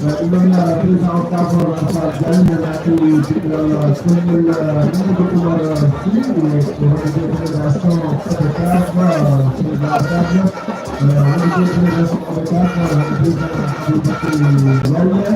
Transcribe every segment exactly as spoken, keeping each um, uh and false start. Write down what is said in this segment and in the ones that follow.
Ɗum noon, président Octave Fall Diagne, naati cellal Mamadou Oumar Sy, wonande fédération F K F, président Octave, wonande fédération F K F, président Aboubacry Lawle,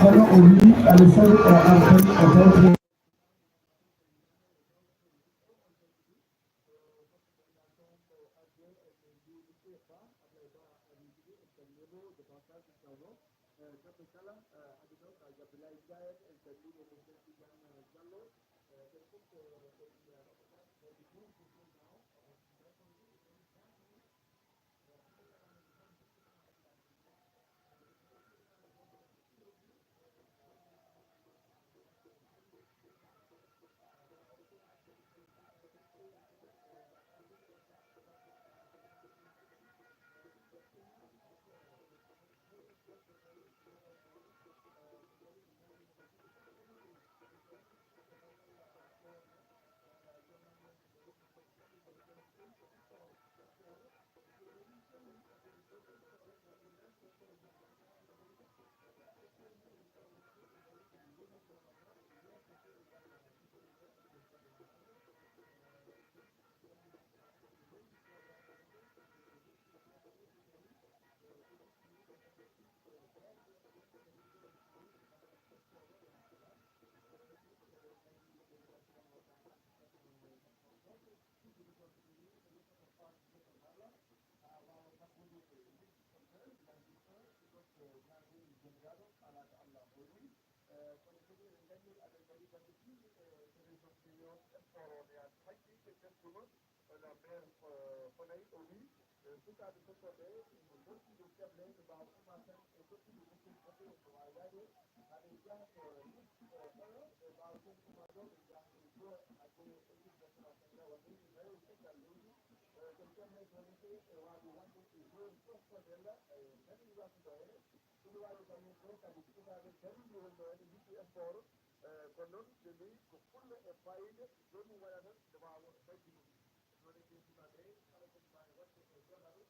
Kono o wii Aliou Sow o artan o tawte. O wi, sukaaɓe Kosoɓe no ngontiiɓe keble ɓe mbaawa umma tan e tottude nokkuuji maɓɓe, ɓe mbaawa yaade haa ɓe njaha to Nice, e ɓaawo toon umma ɗo ɓe njaha ɓe njiya haa ɓe équipe national Sénégal walla leydi nayo caggal leydi. Ko keble ɗo ne e waawi wonde e joueur professionnel, e nani waɗude ɗo he. Ɗum waawi tan ɗo kadi sukaaɓe dariiɓe wonno ene njiɗi sport. Kono noon ɓe mbiyi ko fulla e faayiida joomum waɗa tan nde waawa majjude. Ɗo ne ɓe sukaaɓe kala ko mbaawi waɗde e gollal.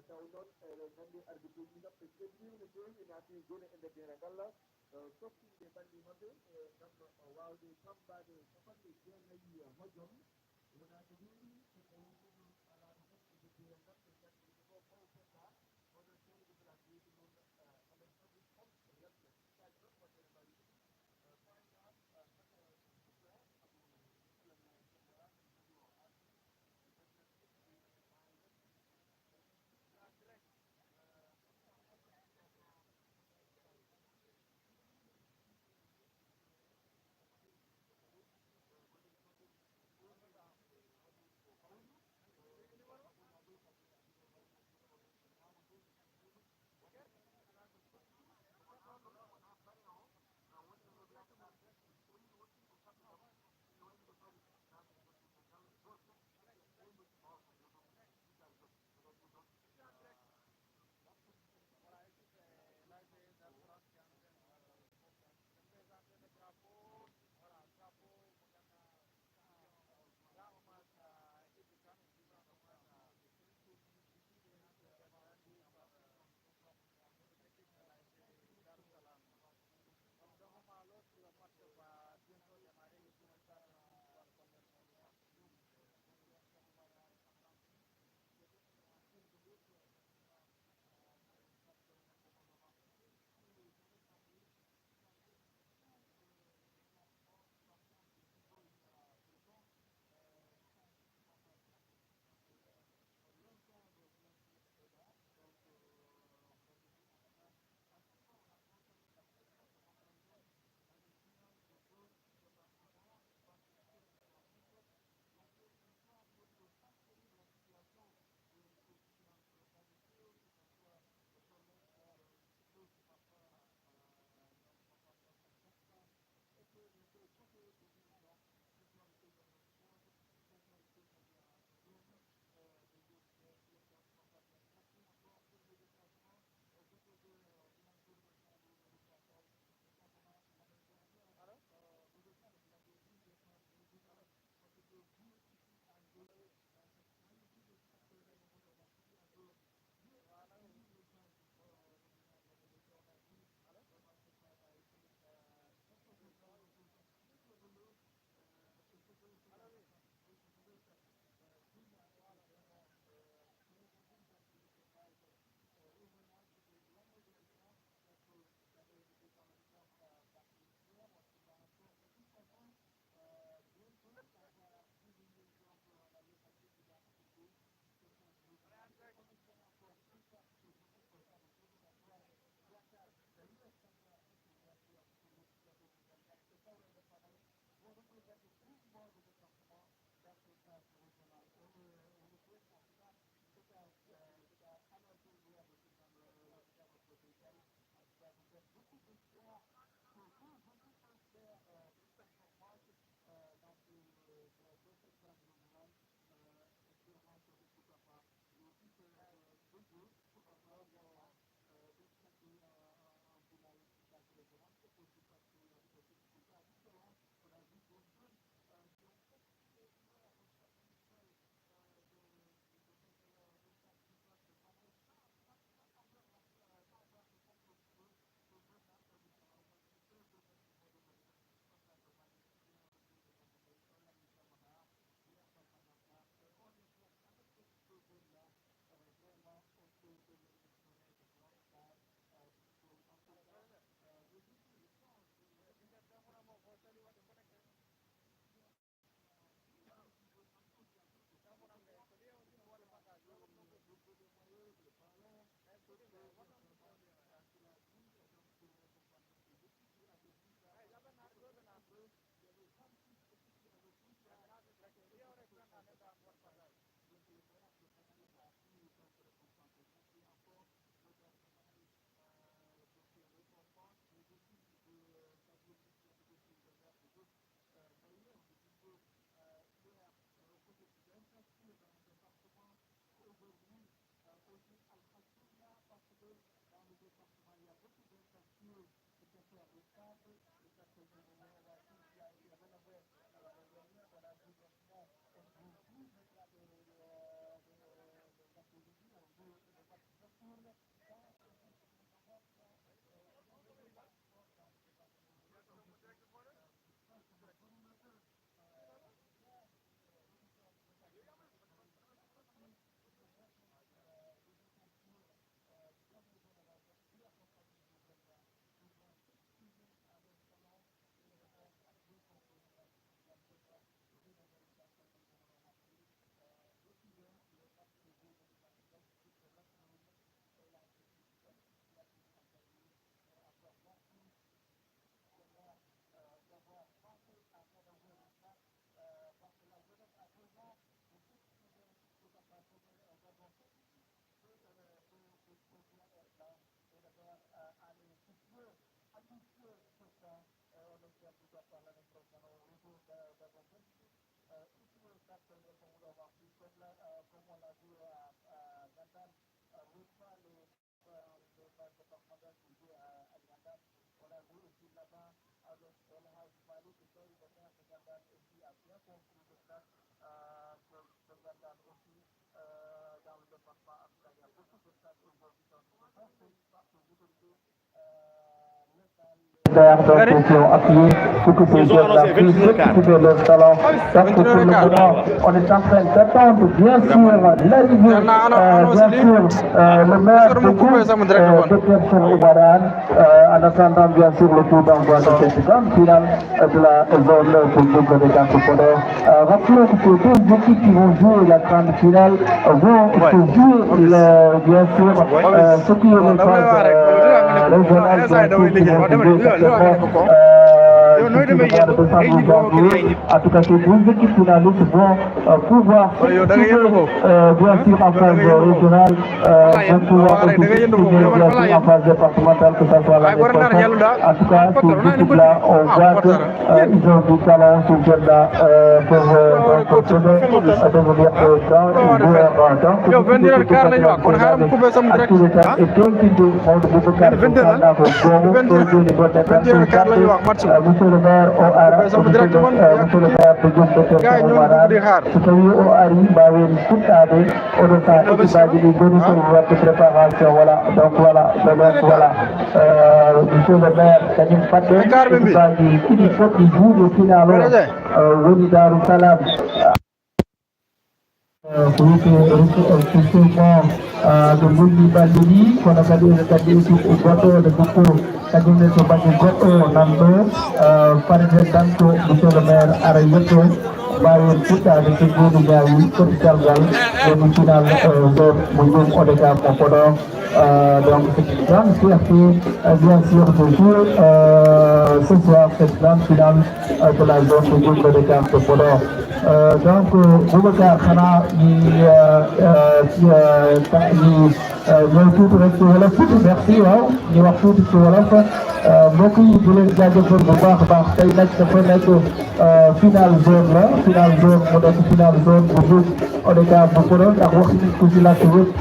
Taw noon eɗen nganndi arbitre uji maɓɓe kebliima no feewi, ɓe naati jooni e nder terrain ngal, softinde balli maɓɓe ngam waawde tambaade capanɗe jeenayi hojom. Wonaa ko ɗum, so tawii ɗum alaa ɗo fof e nder terrain ngal, ɓe nganndi ko fof fota. Oɗo janngo Brazil noon, oɗon foti fof ko yalta sikkaaji ɗon waɗde no mbawi ɗum. Fayda, kata sukkuɓe, abu, kala na janngo, abu, Donc, qui ont appuyé pour que ces jeunes-là puissent récupérer leur talent. Donc, pour le moment, on est en train d'attendre, bien sûr, l'arrivée, euh, bien sûr, euh, le maire de Gouye, euh, Docteur Cheikh Oumar Anne, euh, en attendant, bien sûr, le coup d'envoi de cette grande finale, euh, de la zone, euh, de Gouye de Gankou Podor. Euh, rappelons que ces deux équipes qui vont jouer la grande finale, euh, vont se jouer, le, bien sûr, euh, ce qui est le phase, euh, régionale, bien sûr, qui vont se jouer certainement, euh, d'ici le mois de décembre ou janvier. En tout cas, ces deux équipes finalistes vont, euh, pouvoir s'exprimer, euh, bien sûr, en phase régionale, euh, vont pouvoir aussi s'exprimer, bien sûr, en phase départementale, que ce soit l'année prochaine. En tout cas, ces équipes-là, on voit que euh, ils ont du talent, ces jeunes-là, euh, peuvent, euh, donc, demain, euh, devenir, euh, grands joueurs, euh, donc, activité est continue, Maodo Boubacar Sall, donc, bon, joni bonne, euh, monsieur le maire, o ara, monsieur le, euh, monsieur le maire de Djoum, Docteur Cheikh Oumar Anne, so tawi o ari, mbawen fuɗɗade, oɗo ka équipe aji ɗi goni toon waɗde préparation, voilà, donc, voilà, donc, voilà. Euh, monsieur le maire, kañum fadde équipe aji ɗiɗi poɗɗi juuɗe final o, euh, woni Darou Salam. Euh, ko wiyetee Rico, euh, ko seulement, euh, ɓe ngolli balɗe ɗi, kono kadi ene kadi équipe goɗɗo ene jokko kañum ne to bannge goɗɗo nan ɗo, euh, pareten tan ko monsieur le maire ara yetto, mbawen fuɗɗade so joni ñaawi foti galgal, woni final, euh, zone mo Djoum ODCAV mo Podor. Euh, donc, c'est une grande fierté, euh, bien sûr, de jouer, euh, ce soir cette grande finale, euh, de la zone de Djoum ODCAV de Podor. Euh, donc, euh, Boubacar, xanaa ñi, euh, euh, ci, euh, ta-, ñi, euh, ñëw tuuti rek ci wolof tuuti, merci, waaw, ñu wax tuuti ci wolof. Euh, mbokk yi, di leen jaajëfal bu baax a baax. Tey nag dafa nekk, euh, final zone la, final zone, mu nekk final zone bu Djoum ODCAV bu Podor, ndax wax nañ ko ci làkk yëpp.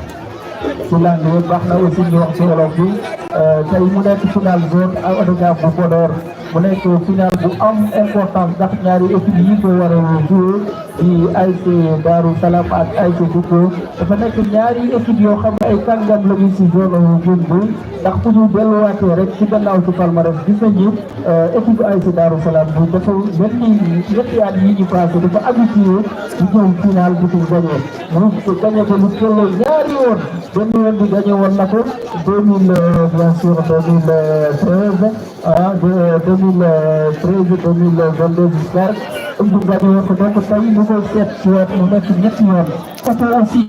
Ci langue yëpp baax na aussi ñu wax ci wolof bi. Euh, tey mu nekk final zone ak ODCAV bu Podor. Mu nekk final bu am importance ndax ñaari équipe yi ko war a jouer di A S C Darou Salam ak A S C Djouko. Dafa nekk ñaari équipe yoo xam ne ay kàngam lañu ci zone Djoum bi, ndax fu ñu delluwaatee rek ci gannaaw ci palmarès gis nañu, euh, équipe A S C Darou Salam bi dafa mel ni ñetti at yi ñu passé dafa habitué di ñëw final di ko gagné. Mu ko gagné ko lu tolloo ñaari yoon, benn yoon bi gagné woon na ko deux mille, euh, bien sûr, deux mille treize, ah, de, deux mille treize, deux mille vingt-deux jusqu'à, um, bu gagné woon ko. Donc tey lu koy seet ci waat mu nekk ñetti yoon. Parce que aussi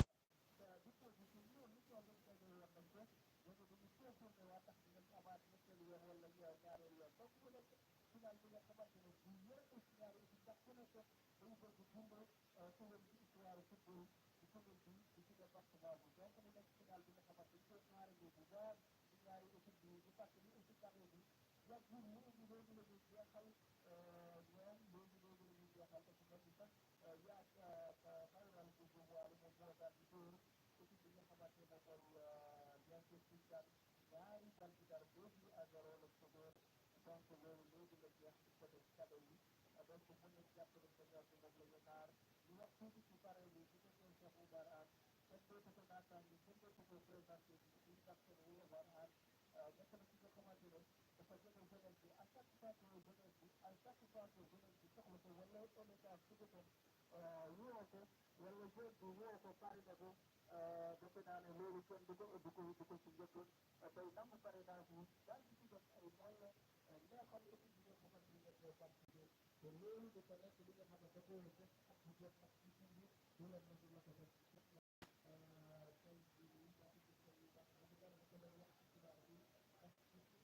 Donc, loolu léegi la jeex ci côté cadeau yi. Donc, mën nañ jàpp ne senior bi moom la ñu xaar. Ñu wax tuuti ci pare bi, ci côté Cheikh Oumar Anne. Kenn dootu ko naataange, kenn dootu ko présenté ci ñi nga xam ne Oumar Anne, euh, nekk na ci nga xamante ne dafa jege jeunesse bi. À chaque fois que jeunesse bi, à chaque fois que jeunesse bi soxla ko, wala O D K bëgg ko, euh, woo ko, wala jeune bi woo ko, pare na ko. Euh, defe naa ne loolu kenn du ko, du ko, du ko ci njëkk. Euh, tey nangu parrainage yi, daal di ci def ay moyens, euh, neexal équipe yi nga xamante ni ñoom ñoo participé. Te loolu dafa nekk li nga xamante ne dafa war a def ak bu jot ak ci biir gouvernement bi la ko def. Euh, tey jii nii, dafa gis ne dafa dara dafa doon wax ci xibaar bi, ak ci biir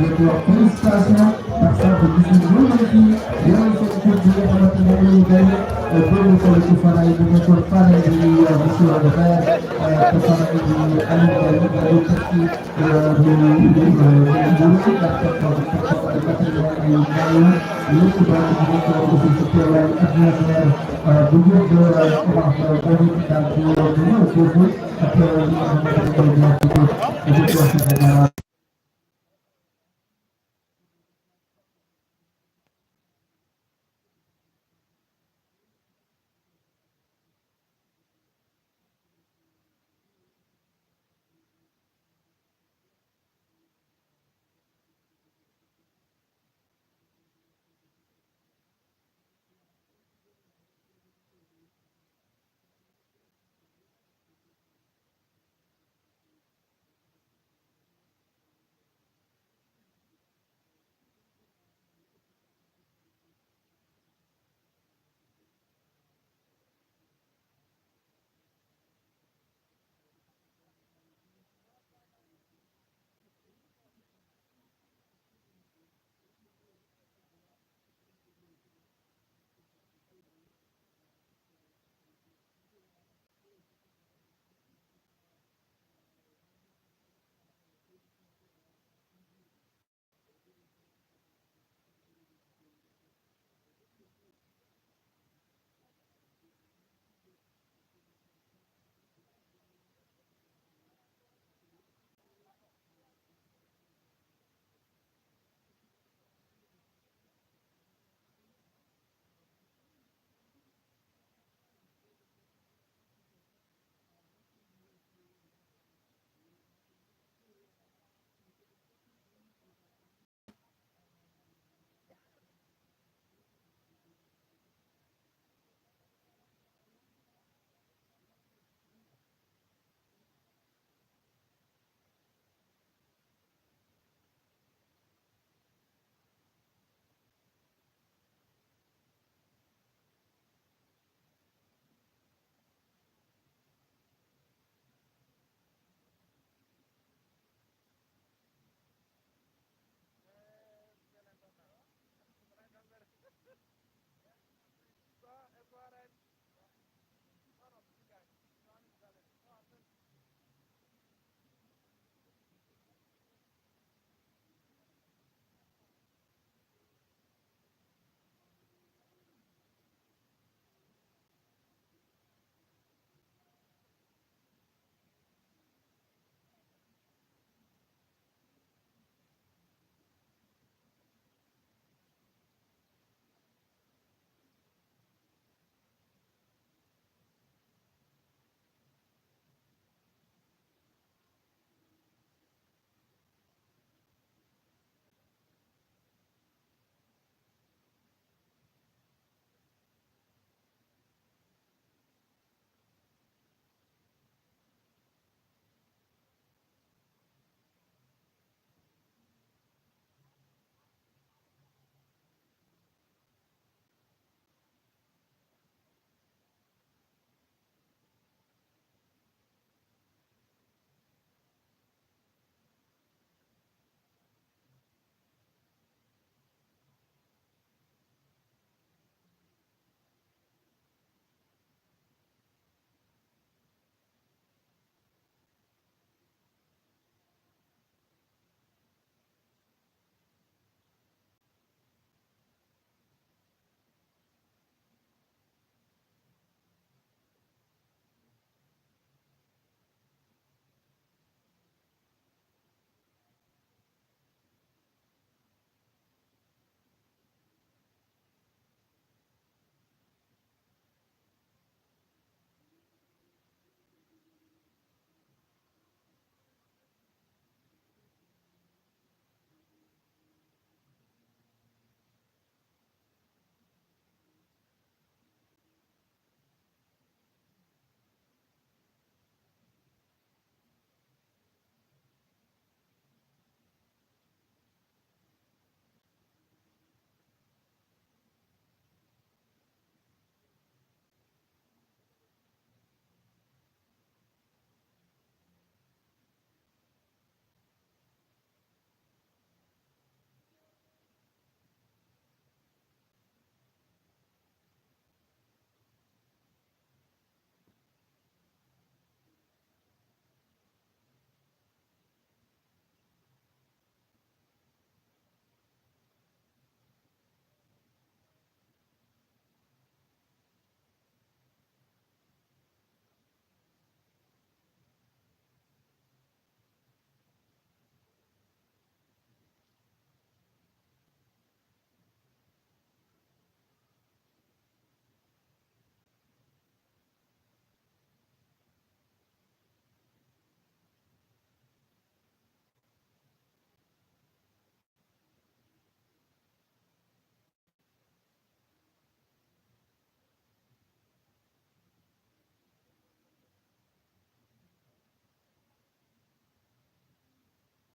Félicitation, parce que gis nañ loolu lañ fi yore seen tur bi nga xamante ne moom la ñu gañe, boobu solo ci Fara yi, bu nekkoon Fara yi di monsieur le maire, te Fara yi di Aliou Ndiaye, ñu ngi teg ci ñu ñu ñu ndax teg ko teg ko ay matériel ay dàll, lépp daal di nekk aussi ci teewaayu adversaire bu ñu doon commencé boobu ci daal di ñëw di ñëw foofu ak teewaayu nga xamante ne mooy ñaar ci góor di ko wax ci